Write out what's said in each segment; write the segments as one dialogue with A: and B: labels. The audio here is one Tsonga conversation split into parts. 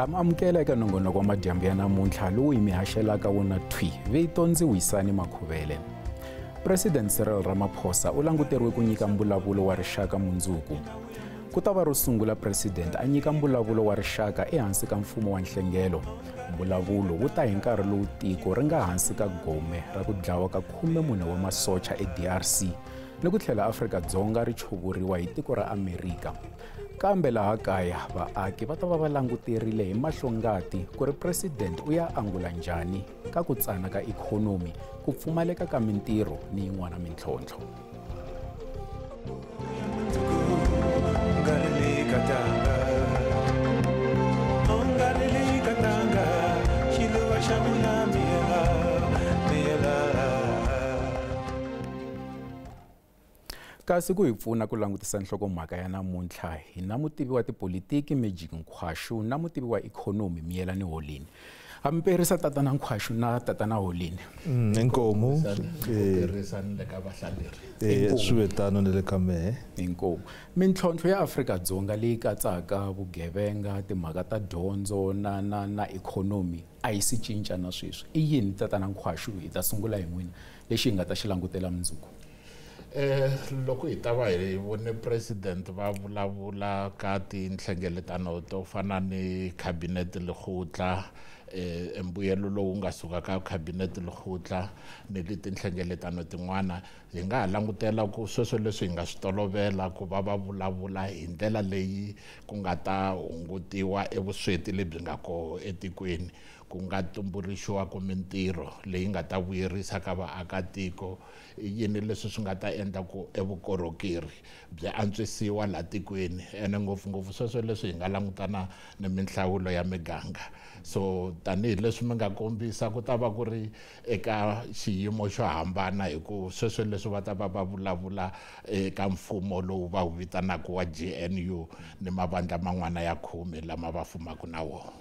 A: Ha mi amukela eka nongonoko wa madyambu ya namuntlha lowu hi mi haxelaka wona thwi vito ndzi Wisani Makhuvele. President Cyril Ramaphosa u languteriwe ku nyika mbulavulo wa rixaka mundzuku. Ku ta va ro sungula president a nyika mbulavulo wa rixaka ehansi ka mfumo wa nhlengelo. Mbulavulo wu ta hi nkarhi lowu tiko ri nga hansi ka gome ra ku dlawa ka 14 wa masocha eDRC ni ku tlhela Afrika-Dzonga ri chovuriwa hi tiko ra Amerika. Kambe laha kaya vaaki va ta va va languterile hi mahlongati ku ri president u ya angula njhani ka ku tsana ka ikhonomi, ku pfumaleka ka mintirho ni yin'wana mintlhontlho. Kasi ku hi pfuna ku langutisa nhlokomhaka ya namuntlha hi na mutivi wa tipolitiki Magic Nkhwashu na mutivi wa ikhonomi Miyelani Holeni. Hamperisa tatana Nkhwashu na tatana Holeni.
B: Inkomu.
C: Tirhisa ni le ka vahlaleri.
B: Swi ve tano ni le ka mehe.
A: Inkomu. Mintlhontlho ya Afrika-Dzonga leyi katsaka vugevenga, timhaka ta dyondzo na ikhonomi a yi si cinca na sweswi. I yini tatana Nkhwashu, hi ta sungula hi n'wina lexi hi nga ta xi langutela mundzuku?
C: Loko hi ta va hi vone president va vulavula ka tinhlengeletano to fana ni cabinet lekgotla, mbuyelo lowu nga suka ka cabinet lekgotla ni le tinhlengeletano tin'wana, hi nga ha langutela ku sweswo leswi hi nga swi tolovela ku va va vulavula hi ndlela leyi ku nga ta hungutiwa evusweti lebyi nga koho etikweni, ku nga tumbuluxiwa ku mintirho leyi nga ta vuyerisa ka vaakatiko, i yini leswi swi nga ta endla ku evukorhokeri byi antswisiwa laha tikweni, ene ngopfungopfu sweswo leswi hi nga langutana ni minhlawulo ya miganga. So tanihileswi mi nga kombisa ku ta va ku ri eka xiyimo xo hambana hi ku sweswo leswi va ta va va vulavula eka mfumo lowu va wu vitanaka wa GNU ni mavandla man'wana ya 10 lama va fumaka na wona.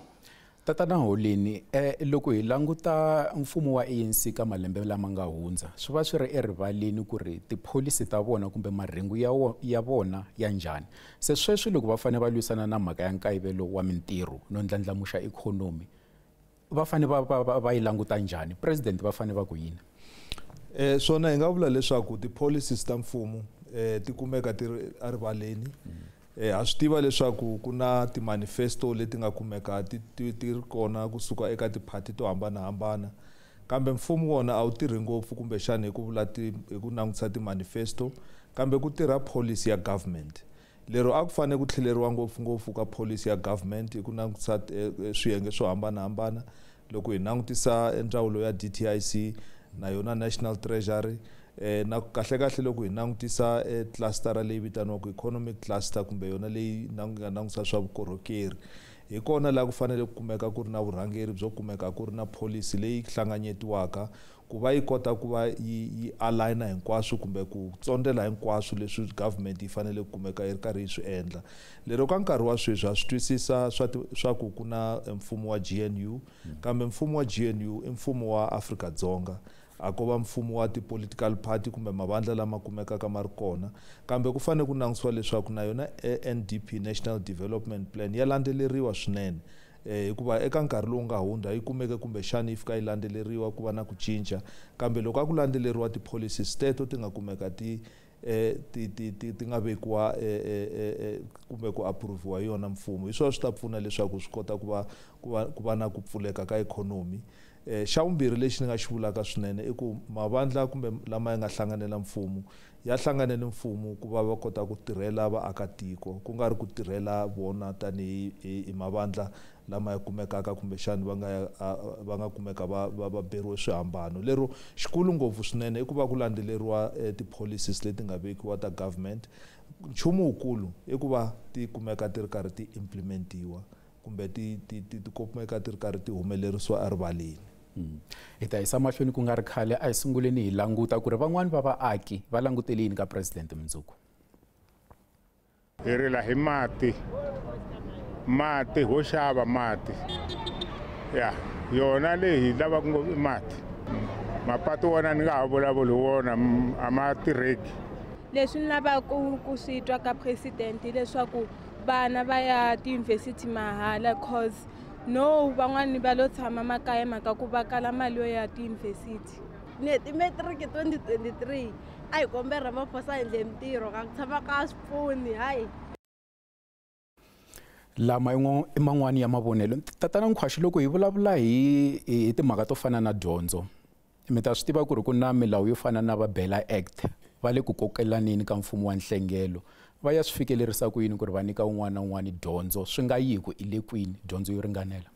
A: Tatana Holeni, loko hi languta mfumo wa ANC ka malembe lama nga hundza, swi va swi ri erivaleni ku ri tipholisi ta vona kumbe marhengu ya vona ya njhani. Se sweswi loko va fanele va lwisana na mhaka ya nkayivelo wa mintirho no ndlandlamuxa ikhonomi, va fanele va yi languta njhani? President va fanele va ku yini?
B: Swona hi nga vula leswaku tipholisi ta mfumo ti kumeka ti ri erivaleni. Ha swi tiva leswaku ku na ti-manifesto leti nga kumeka ti ri kona kusuka eka tiphati to hambanahambana, kambe mfumo wona a wu tirhi ngopfu kumbexana hi ku vula hi ku langutisa ti-manifesto, kambe ku tirha policy ya government. Lero a ku fanele ku tlheleriwa ngopfungopfu ka policy ya government hi ku langutisa swiyenge swo hambanahambana. Loko hi langutisa ndzawulo ya DTIC na yona National Treasury, na kahle kahle loko hi langutisa cluster leyi vitaniwaka economic cluster kumbe yona leyi nga langutisa swa vukorhokeri, hi kona laha ku fanele ku kumeka ku ri na vurhangeri byo kumeka ku ri na policy leyi hlanganyetiwaka ku va yi kota ku va yi aligna hinkwaswo kumbe ku tsondzela hinkwaswo leswi government yi fanele ku kumeka yi ri karhi yi swi endla. Lero ka nkarhi wa sweswi ha swi twisisa swa ku ku na mfumo wa GNU, kambe mfumo wa GNU i mfumo wa Afrika-Dzonga, a ko va mfumo wa ti-political party kumbe mavandla lama kumekaka ma ri kona, kambe ku fanele ku langutisiwa leswaku na yona NDP, National Development Plan, ya landzeleriwa swinene. Hikuva eka nkarhi lowu nga hundza yi kumeke kumbexana yi fika yi landzeleriwa ku va na ku cinca, kambe loko a ku landzeleriwa ti-policies teto ti nga kumeka ti nga vekiwa kumbe ku approviwa hi yona mfumo, hi swona swi ta pfuna leswaku swi kota ku va na ku pfuleka ka ikhonomi. Xa vumbirhi lexi ni nga xi vulaka swinene i ku mavandla kumbe lama ya nga hlanganela mfumo ya hlanganele mfumo ku va va kota ku tirhela vaakatiko, ku nga ri ku tirhela vona tanihi hi mavandla lama ya kumekaka kumbexana va nga kumeka va beriwe swihambano. Lero xikulu ngopfu swinene i ku va ku landzeleriwa ti-policies leti nga vekiwa ta government. Nchumu wukulu i ku va ti kumeka ti ri karhi ti implementiwa kumbe ti kumeka ti ri karhi ti humelerisiwa erivaleni.
A: Hi ta yisa mahlweni ku nga ri khale, a hi sunguleni hi languta ku ri van'wani va vaaki va langutele yini ka president mundzuku.
D: Hi rila hi mati, mati ho xava mati ya yona leyi hi lavaka ngopfu i mati. Mapatu wona ni nga ha vulavuli wona a ma tirheki.
E: Leswi ni lavaka ku swi twa ka president hileswaku vana va ya tiyunivhesiti mahala, cause No van'wani va lo tshama makaya mhaka ku va kala mali yo ya tiyunivhesiti.
F: Ni heti matric 2023 a hi kombela Ramaphosa a endle mintirho ka ku tshama ka swi pfuni hayi.
A: Lama i man'wani ya mavonelo. Tatana Nkhwashu, loko hi vulavula hi timhaka to fana na dyondzo, mi ta swi tiva ku ri ku na milawu yo fana na va Bela Act, va le ku kokelaneni ka mfumo wa nhlengelo, va ya swi fikelerisa ku yini ku ri va nyika un'wana na un'wana dyondzo, swi nga yi ku i le kwini dyondzo yo ringanela?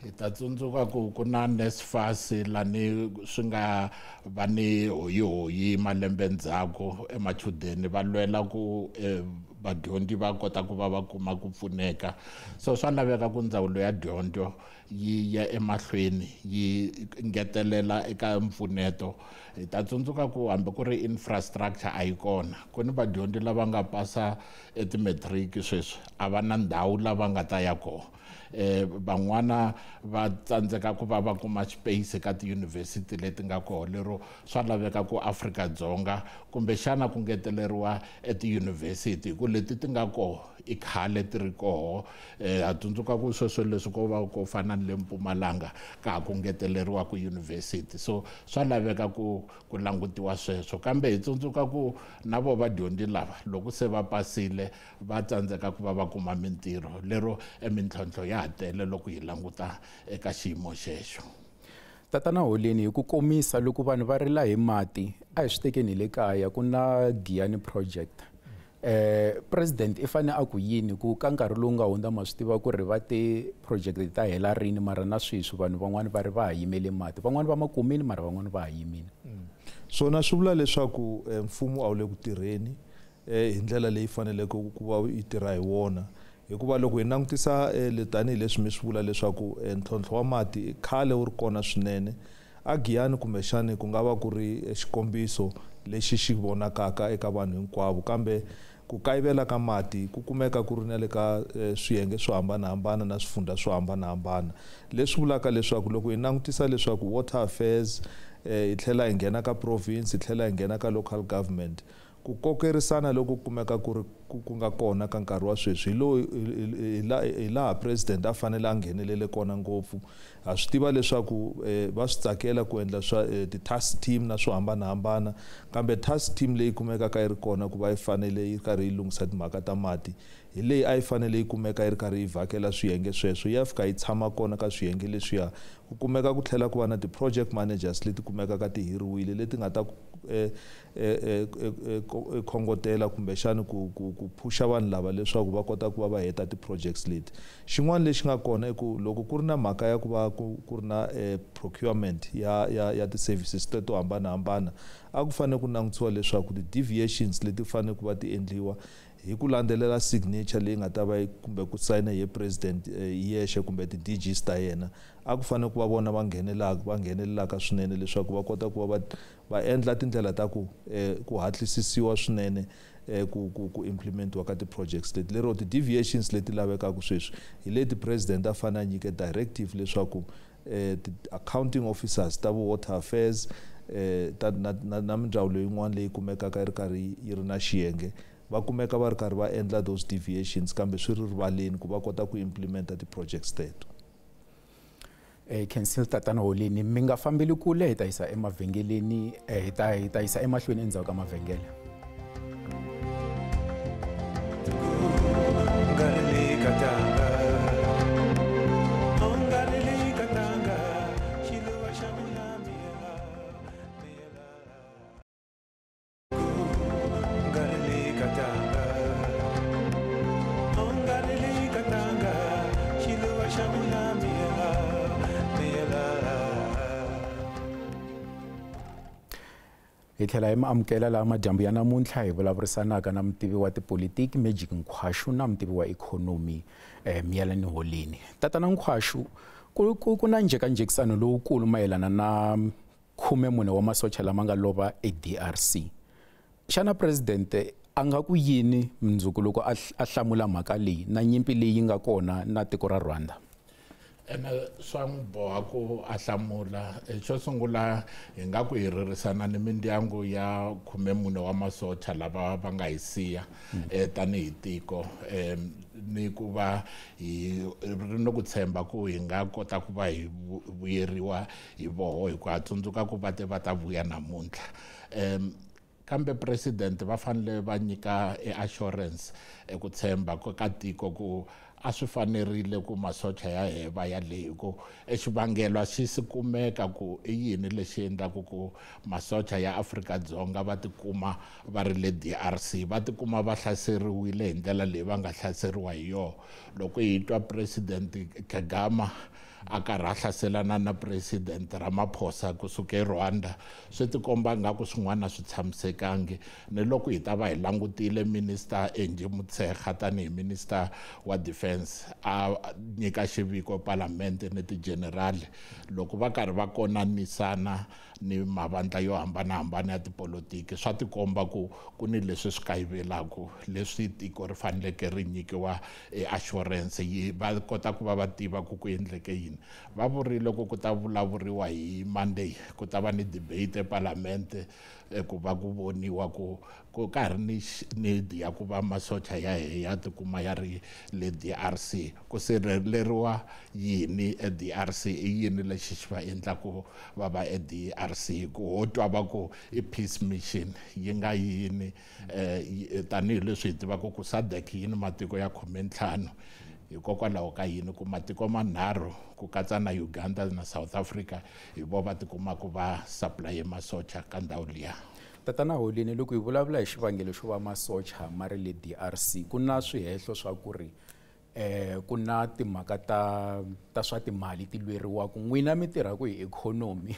C: Hi ta tsundzuka ku ku na NSFAS lani swi nga va ni hoyihoyi malembe ndzhaku, emachudeni va lwela ku vadyondzi va kota ku va va kuma ku pfuneka. So swa laveka ku ndzawulo ya dyondzo yi ya emahlweni yi ngetelela eka mpfuneto. Hi ta tsundzuka ku hambi ku ri infrastructure a yi kona, ku ni vadyondzi lava nga pasa etimatriki sweswi a va na ndhawu lava nga ta ya kona. Van'wana va tsandzeka ku va va kuma space eka tiyunivhesiti leti nga kona, lero swa laveka ku Afrika-Dzonga kumbexana ku ngeteleriwa etiyunivhesiti hi ku leti ti nga kona i khale ti ri koho. Ha tsundzuka ku sweswo leswi ko va ko fana na le Mpumalanga ka ha ku ngeteleriwa ku yunivhesiti, so swa laveka ku langutiwa sweswo. Kambe hi tsundzuka ku na vo vadyondzi lava loko se va pasile va tsandzeka ku va va kuma mintirho, lero emintlhontlho ya ha tele loko hi languta eka xiyimo xexo.
A: Tatana Holeni, hi ku komisa, loko vanhu va rila hi mati a hi swi tekeni hi le kaya, ku na Giyani project. President i fane a ku yini ku ka nkarhi lowu nga hundza ma swi tiva ku ri va te project ta hela rini, mara na sweswi vanhu van'wani va ri va ha yimele mati, van'wani va ma kumile mara van'wani va ha yimile.
B: Swona swi vula leswaku mfumo a wu le ku tirheni hi ndlela leyi faneleke ku va yi tirha hi wona, hikuva loko hi langutisa tanihileswi mi swi vula leswaku ntlhontlho wa mati khale wu ri kona swinene a Giyani, kumbexani ku nga va ku ri xikombiso lexi xi vonakaka eka vanhu hinkwavo, kambe ku kayivela ka mati ku kumeka ku ri na le ka swiyenge swo hambanahambana na swifundza swo hambanahambana, leswi vulaka leswaku loko hi langutisa leswaku water affairs hi tlhela hi nghena ka province, hi tlhela hi nghena ka local government, ku kokerisana loko kumeka ku ri ku nga kona ka nkarhi wa sweswi hi laha president a fanele a nghenelele kona ngopfu. Ha swi tiva leswaku va swi tsakela ku endla swa ti-task team na swo hambanahambana, kambe task team leyi kumekaka yi ri kona ku va yi fanele yi karhi yi lunghisa timhaka ta mati hi leyi a yi fanele yi kumeka yi ri karhi yi vhakela swiyenge sweswo, yi ya fika yi tshama kona ka swiyenge leswiya, ku kumeka ku tlhela ku va na ti-project managers leti kumekaka ti hiriwile leti nga ta khongotela kumbexani ku phusha vanhu lava leswaku va kota ku va va heta ti-projects leti. Xin'wana lexi nga kona i ku loko ku ri na mhaka ya ku va ku ri na procurement ya ti-services to hambanahambana, a ku fanele ku langutisiwa leswaku ti-deviations leti fanele ku va ti endliwa hi ku landzelela signature leyi nga ta va kumbe ku sayina hi president yexe kumbe ti-DGs ta yena, a ku fanele ku va vona va nghenelelaka swinene leswaku va kota ku va va endla tindlela ta ku ku hatlisisiwa swinene ku implementiwa ka ti-projects leti. Lero ti-deviations leti lavekaka sweswi hi leti president a fanele a nyike directive leswaku ti-accounting officers ta vo water affairs na mindzawulo yin'wana leyi kumekaka yi ri karhi yi ri na xiyenge va kumeka va ri karhi va endla those deviations, kambe swi ri rivaleni ku va kota ku implementa ti-projects teto.
A: Cancel Tatana Holeni, mi nga fambeli kule, hi ta yisa emavhengeleni, hi ta yisa emahlweni endzhaku ka mavhengele. Hi tlhela hi amukela laha madyambu ya namuntlha hi vulavurisanaka na mutivi wa tipolitiki Magic Nkhwashu na mutivi wa ikhonomi Miyelani Holeni. Tatana Nkhwashu, ku na njhekanjhekisano lowukulu mayelana na 14 wa masocha lama nga lova eDRC. Xana presidente a nga ku yini mundzuku loko a hlamula mhaka leyi na nyimpi leyi nga kona na tiko ra Rwanda?
C: Ene swa n'wi boha ku a hlamula. Xo sungula hi nga ku hi ririsana ni mindyangu ya 14 wa masocha lava va nga hi siya tanihi tiko, ni ku va hi ri ni ku tshemba ku hi nga kota ku va hi vuyeriwa hi voho, hi ku ha tsundzuka ku va te va ta vuya namuntlha. Kambe president va fanele va nyika assurance ku tshemba ka tiko ku a swi fanerile ku masocha ya he va ya le, hi ku exivangelo xi si kumeka ku i yini lexi endlaku ku masocha ya Afrika-Dzonga va tikuma va ri le DRC, va tikuma va hlaseriwile hi ndlela leyi va nga hlaseriwa hi yona. Loko hi twa President Kagame a karhi a hlaselana na President Ramaphosa kusuka eRwanda, swi tikomba nga ku swin'wana swi tshamisekangi. Ni loko hi ta va hi langutile Minister Angie Motshekga tanihi Minister wa Defense a nyika xiviko Parliament ni ti-general, loko va karhi va konanisana ni mavandla yo hambanahambana ya tipolotiki, swa tikomba ku ku ni leswi swi kayivelaka, leswi tiko ri faneleke ri nyikiwa assurance, yi va kota ku va va tiva ku ku endleke yini. Va vurile ku ku ta vulavuriwa hi Monday, ku ta va ni debate eParliament, ku va ku voniwa ku ku ka ha ri ni need ya ku va masocha ya he ya tikuma ya ri le DRC, ku sirheleriwa yini e DRC, i yini lexi xi va endlaku va va e DRC, ku ho twa va ku i peace mission yi nga yini. Tanihileswi hi tivaka ku SADC yi ni matiko ya 15, hikokwalaho ka yini ku matiko manharhu ku katsa na Uganda na South Africa hi vo va tikumaka va supply masocha ka ndhawu liya.
A: Tatana Holeni, loko hi vulavula hi xivangelo xo va masocha ma ri le DRC, ku na swihehlo swa ku ri ku na timhaka ta swa timali ti lweriwaka, n'wina mi tirhaka hi ikhonomi.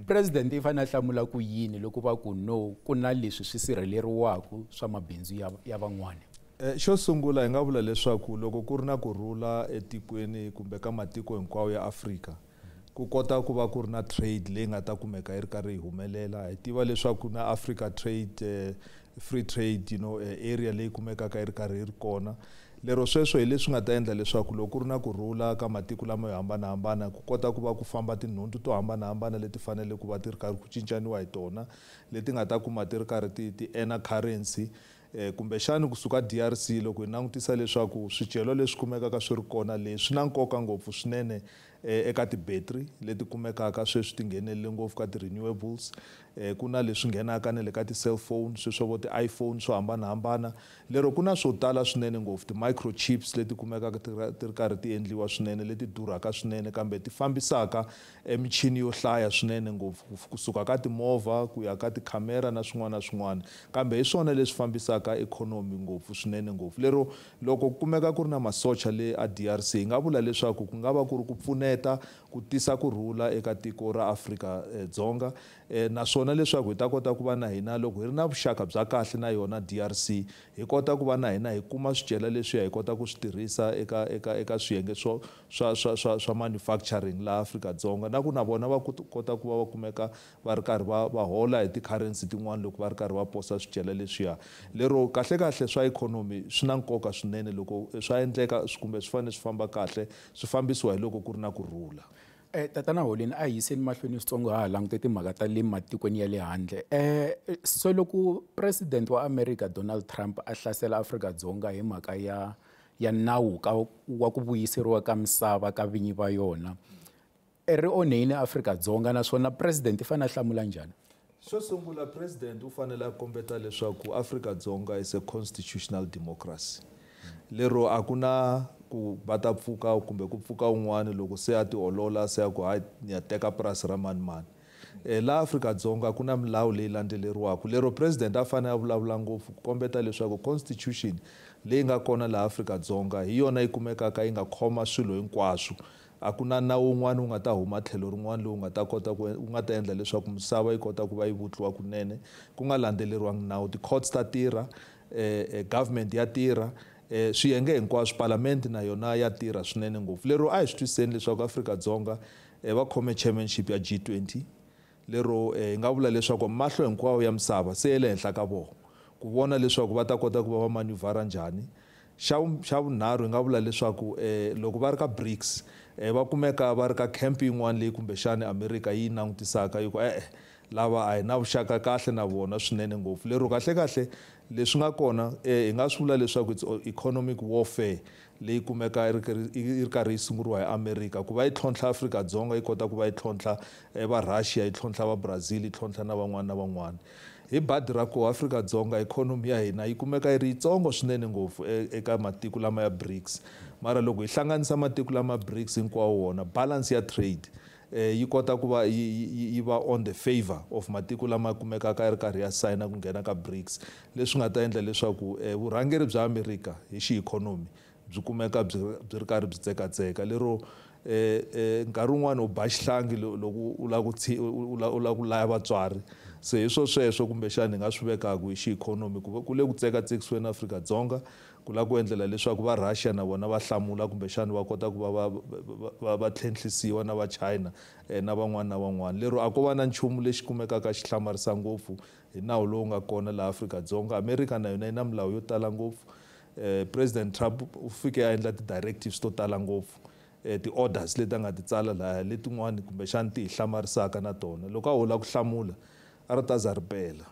A: President i fanele a hlamula ku yini loko va ku no, ku na leswi swi sirheleriwaka swa mabindzu ya van'wana?
B: Xo sungula hi nga vula leswaku loko ku ri na kurhula etikweni kumbe ka matiko hinkwawo ya Afrika, ku kota ku va ku ri na trade leyi nga ta kumeka yi ri karhi yi humelela. Hi tiva leswaku na Africa trade, free trade, you know, area leyi kumekaka yi ri karhi yi ri kona. Lero sweswo hi leswi nga ta endla leswaku loko ku ri na kurhula ka matiko lama yo hambanahambana, ku kota ku va ku famba tinhundzu to hambanahambana leti fanele ku va ti ri karhi ku cincaniwa hi tona, leti nga ta kuma ti ri karhi ti ena currency. Kumbexani kusuka DRC, loko hi langutisa leswaku swicelwa leswi kumekaka swi ri kona leswi swi na nkoka ngopfu swinene eka ti-battery leti kumekaka sweswi ti nghenelele ngopfu ka ti-renewables, ku na leswi nghenaka na le ka ti-cellphone, sweswo vo ti-iPhone swo hambanahambana. Lero ku na swo tala swinene ngopfu, ti-microchips leti kumekaka ti ri karhi ti endliwa swinene, leti durhaka swinene kambe ti fambisaka michini yo hlaya swinene ngopfu, kusuka ka timovha ku ya ka tikhamera na swin'wana na swin'wana, kambe hi swona leswi fambisaka ikhonomi ngopfu swinene ngopfu. Lero loko ku kumeka ku ri na masocha le a DRC, hi nga vula leswaku ku nga va ku ri ku pfuneta ku tisa kurhula eka tiko ra Afrika Dzonga, naswona leswaku hi ta kota ku va na hina loko hi ri na vuxaka bya kahle na yona DRC, hi kota ku va na hina hi kuma swicelwa leswiya hi kota ku swi tirhisa eka eka eka swiyenge swo swa swa swa swa manufacturing laha Afrika-Dzonga, na ku na vona va kota ku va va kumeka va ri karhi va hola hi ti-currency tin'wana loko va ri karhi va posa swicelwa leswiya. Lero kahle kahle swa ikhonomi swi na nkoka swinene loko swa endleka kumbe swi fanele swi famba kahle, swi fambisiwa hi loko ku ri na kurhula.
A: Tatana Holeni, a hi yiseni mahlweni switsongo ha ha langute timhaka ta le matikweni ya le handle. So loko President wa America Donald Trump a hlasela Afrika-Dzonga hi mhaka ya nawu ka wa ku vuyiseriwa ka misava ka vinyi va yona, ri onheni Afrika-Dzonga, naswona President i fanele a hlamula njhani?
B: Xo sungula, President u fanele a kombeta leswaku Afrika-Dzonga is a constitutional democracy. Lero a ku na ku va ta pfuka kumbe ku pfuka un'wana loko se a tiolola se a ku hayi ni ya teka purasi ra mani mani. Laha Afrika-Dzonga ku na milawu leyi landzeleriwaka. Lero President a fanele a vulavula ngopfu ku kombeta leswaku constitution leyi nga kona laha Afrika-Dzonga hi yona yi kumekaka yi nga khoma swilo hinkwaswo. A ku na nawu wun'wana wu nga ta huma tlhelo rin'wana lowu nga ta kota ku wu nga ta endla leswaku misava yi kota ku va yi vutliwa kunene, ku nga landzeleriwangi nawu. Ti-courts ta tirha, government ya tirha, swiyenge hinkwaswo, parliament na yona ya tirha swinene ngopfu. Lero a hi swi twisiseni leswaku Afrika-Dzonga va khome chairmanship ya G20. Lero hi nga vula leswaku mahlo hinkwawo ya misava se ya le henhla ka vona ku vona leswaku va ta kota ku va va manuvhara njhani. Xa vunharhu hi nga vula leswaku loko va ri ka BRICS va kumeka va ri ka camp yin'wana leyi kumbexani Amerika yi langutisaka yi ku lava a hi na vuxaka kahle na vona swinene ngopfu. Lero kahle kahle leswi nga kona hi nga swi vula leswaku it's economic warfare leyi kumeka yi ri karhi yi sunguriwa hi Amerika ku va yi tlhontlha Afrika-Dzonga, yi kota ku va yi tlhontlha va Russia, yi tlhontlha va Brazil, yi tlhontlha na van'wana na van'wana. Hi badi ra koho Afrika-Dzonga ikhonomi ya hina yi kumeka yi ri yitsongo swinene ngopfu eka matiko lama ya BRICS. Mara loko hi hlanganisa matiko lama BRICS hinkwawo wona, balance ya trade yi kota ku va yi va on the favor of matiko lama kumekaka ya ri karhi ya sayina ku nghena ka BRICS, leswi nga ta endla leswaku vurhangeri bya Amerika hi xiikhonomi byi kumeka byi ri karhi byi tsekatseka. Lero nkarhi wun'wani u ba xihlangi loko u lava ku u lava ku laya vatswari. Se hi swo sweswo kumbexana hi nga swi vekaka hi xiikhonomi ku le ku tsekatsekisiweni Afrika-Dzonga, ku lava ku endlela leswaku va Russia na vona va hlamula kumbexana va kota ku va va tlhentlhisiwa na va China na van'wana na van'wana. Lero a ko va na nchumu lexi kumekaka xi hlamarisa ngopfu hi nawu lowu nga kona laha Afrika-Dzonga. Amerika na yona yi na milawu yo tala ngopfu. President Trump u fike a endla ti-directives to tala ngopfu, ti-orders leti a nga ti tsala lahaya letin'wani kumbexana ti hi hlamarisaka na tona. Loko a ho lava ku hlamula a ri ta za ri pela.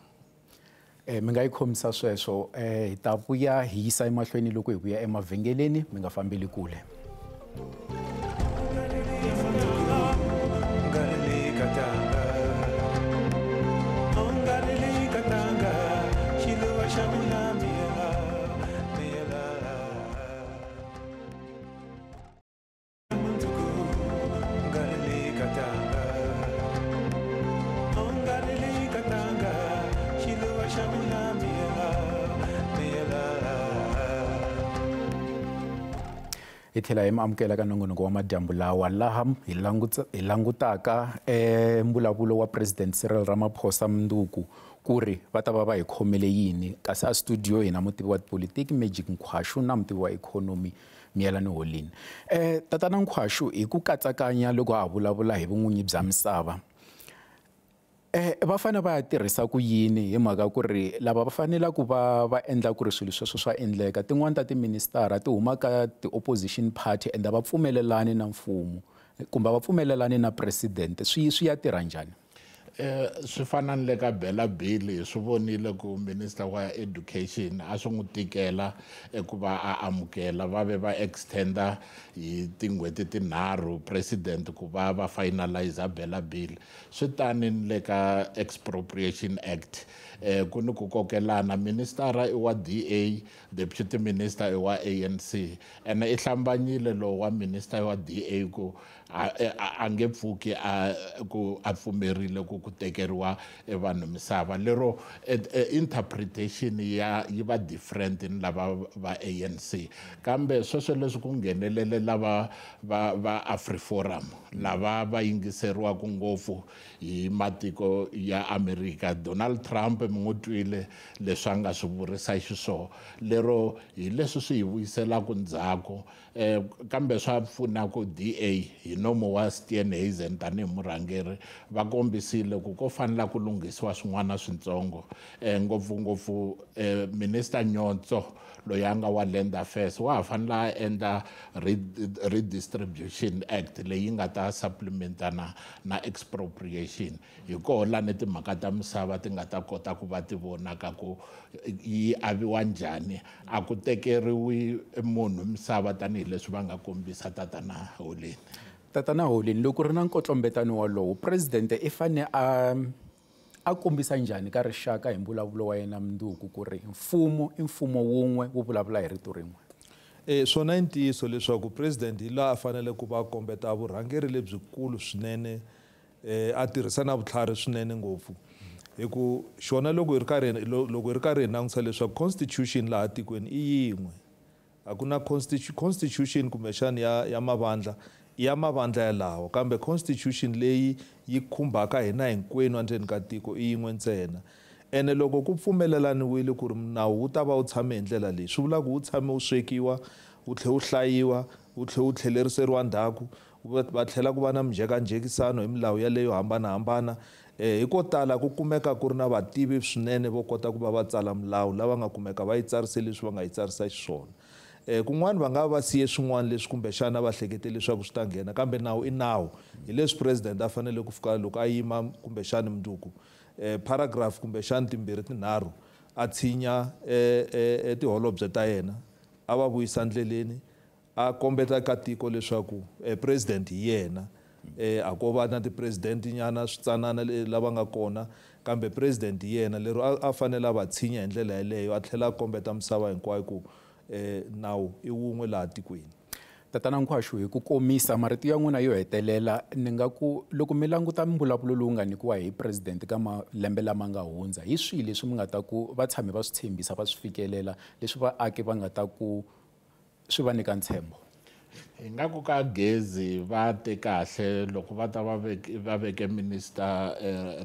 A: Mi nga yi khomisa sweswo. Hi ta vuya hi yisa emahlweni loko hi vuya emavhengeleni, mi nga fambeli kule. Hi tlhela hi mi amukela ka nongonoko wa madyambu lawa laha hi langutaka mbulavulo wa President Cyril Ramaphosa mundzuku ku ri va ta va va hi khomele yini. Kasi a studio hina mutivi wa tipolitiki Magic Nkhwashu na mutivi wa ikhonomi Miyelani Holeni. Tatana Nkhwashu, hi ku katsakanya loko ha vulavula hi vun'winyi bya misava, va fanele va ya tirhisa ku yini hi mhaka ku ri lava va fanelaka va endla ku ri swilo sweswo swa endleka? Tin'wani ta tiministara ti huma ka ti-opposition party ende va pfumelelani na mfumo kumbe va pfumelelani na president. Swi ya tirha njhani?
C: Swi fana ni le ka Bela Bill, hi swi vonile ku minister wa education a swi n'wi tikela eku va a amukela, va ve va extenda hi tin'hweti tinharhu president ku va va finalize Bela Bill. Swi tani ni le ka Expropriation Act, ku ni ku kokelana, minister i wa DA, deputy minister i wa ANC, ene i hlambanyile lowu wa minister wa DA ku a nge pfuki ku a pfumerile ku tekeriwa vanhu misava. Lero interpretation ya yi va different ni lava va ANC. Kambe sweswo leswi ku nghenelele lava va AfriForum, lava va yingiseriwaka ngopfu hi matiko ya Amerika. Donald Trump mi n'wi twile leswi a nga swi vurisa xiswona. Lero hi leswi swi hi vuyiselaka ndzhaku. Kambe swa pfuna ku DA hi nomo wa Steenhuisen tanihi murhangeri va kombisile ku ko fanela ku lunghisiwa swin'wana swintsongo. Ngopfungopfu Minister Nyhontso loyi a nga wa Land Affairs wa ha fanela a endla Redistribution Act leyi nga ta supplementana na expropriation. Hi koho lani timhaka ta misava ti nga ta kota ku va ti vonaka ku yi aviwa njhani. A ku tekeriwi munhu misava tanihileswi va nga kombisa Tatana Holeni.
A: Tatana Holeni, loko ri na nkotlombetano wolowo, president i fane a kombisa njhani ka rixaka hi mbulavulo wa yena mundzuku ku ri mfumo i mfumo wun'we wu vulavula hi rito rin'we?
B: Swona i ntiyiso leswaku president hi laha a fanele ku va kombeta vurhangeri lebyikulu swinene, a tirhisa na vutlhari swinene ngopfu. Hi ku xona loko hi ri karhi hi langutisa leswaku constitution laha tikweni i yin'we, a ku na constitution kumbexani ya mavandla ya mavandla yalawo, kambe constitution leyi yi khumbaka hina hinkwenu endzeni ka tiko i yin'we ntsena. Ene loko ku pfumelelaniwile ku ri nawu wu ta va wu tshame hi ndlela leyi, swi vula ku wu tshame wu swekiwa, wu tlhela wu hlayiwa, wu tlhela wu tlheleriseriwa ndzhaku, va tlhela ku va na minjhekanjhekisano hi milawu yaleyo hambanahambana. Hi ko tala ku kumeka ku ri na vativi swinene vo kota ku va va tsala milawu lava nga kumeka va yi tsarise leswi va nga yi tsarisa xiswona. Kun'wana va nga va siye swin'wana leswi kumbexana va hlekete leswaku swi ta nghena, kambe nawu i nawu. Hi leswi president a fanele ku fika loko a yima kumbexana mundzuku, paragraph kumbexana timbirhi tinharhu, a tshinya tiholobye ta yena, a va vuyisa ndleleni, a kombeta ka tiko leswaku president hi yena. A ko va na ti-president nyana switsanana lava nga kona, kambe president hi yena. Lero a fanele a va tshinya hi ndlela yeleyo, a tlhela a kombeta misava hinkwayo ku nawu i wun'we laha tikweni.
A: Tatana Nkhwashu, hi ku komisa marito ya n'wina yo hetelela, ni nga ku loko mi languta mbulavulo lowu nga nyikiwa hi president ka malembe lama nga hundza, hi swihi leswi mi nga ta ku va tshame va swi tshembisa va swi fikelela, leswi vaaki va nga ta ku swi va nyika ntshembo?
C: Hi nga ku ka gezi va te kahle loko va ta va veke minister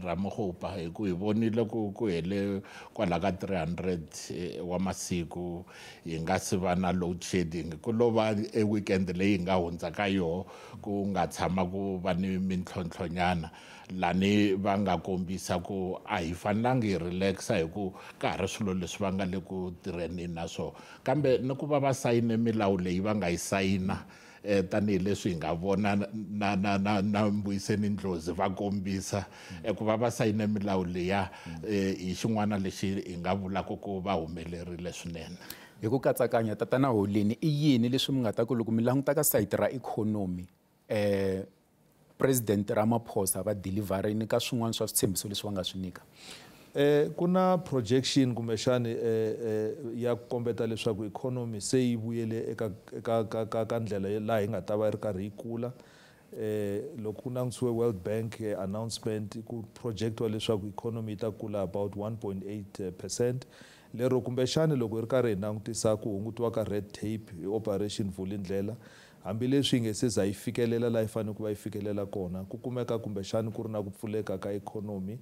C: Ramokgopa, hi ku hi vonile ku hele kwala ka 300 wa masiku hi nga si va na load shedding. Ku lo va e weekend leyi nga hundza ka yoho ku nga tshama ku va ni mintlhontlhonyana, lani va nga kombisa ku a hi fanelangi hi relaxa hi ku ka ha ri swilo leswi va nga le ku tirheni na swona. Kambe ni ku va va sayine milawu leyi va nga yi sayina, tanihileswi hi nga vona na Mbuyiseni Ndlozi va kombisa ku va va sayine milawu leya, hi xin'wana lexi hi nga vulaka ku va humelerile swinene.
A: Hi ku katsakanya, Tatana Holeni, i yini leswi mi nga ta ku loko mi languta ka sayiti ra ikhonomi, President Ramaphosa va deliverini ka swin'wana swa switshembiso leswi va nga swi nyika?
B: Ku na projection kumbexani ya ku kombeta leswaku economy se yi vuyele eka ka ndlela laha yi nga ta va yi ri karhi yi kula. Loko ku langutisiwe World Bank announcement, ku projectiwa leswaku economy yi ta kula about 1.8%. Lero kumbexani loko hi ri karhi hi langutisa ku hungutiwa ka red tape hi Operation Vulindlela, hambileswi yi nge se za yi fikelela laha yi fanele ku va yi fikelela kona, ku kumeka kumbexani ku ri na ku pfuleka ka ikhonomi.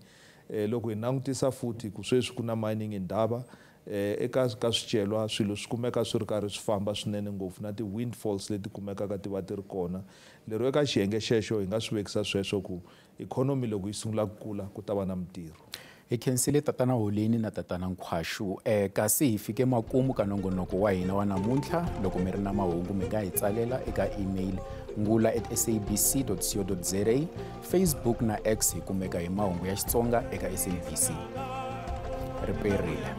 B: Loko hi langutisa futhi ku sweswi ku na mining indaba, eka ka swicelwa swilo swi kumeka swi ri karhi swi famba swinene ngopfu, na ti-windfalls leti kumekaka ti va ti ri kona. Lero eka xiyenge xexo hi nga swi vekisa sweswo ku ikhonomi loko yi sungula ku kula ku ta va na mintirho.
A: Hi khensile Tatana Holeni na Tatana Nkhwashu. Kasi hi fike makumu ka nongonoko wa hina wa namuntlha. Loko mi ri na mahungu mi nga hi tsalela eka email ngula@sabc.co.za, Facebook na X hi kumeka hi mahungu ya Xitsonga eka SABC. Ri perile.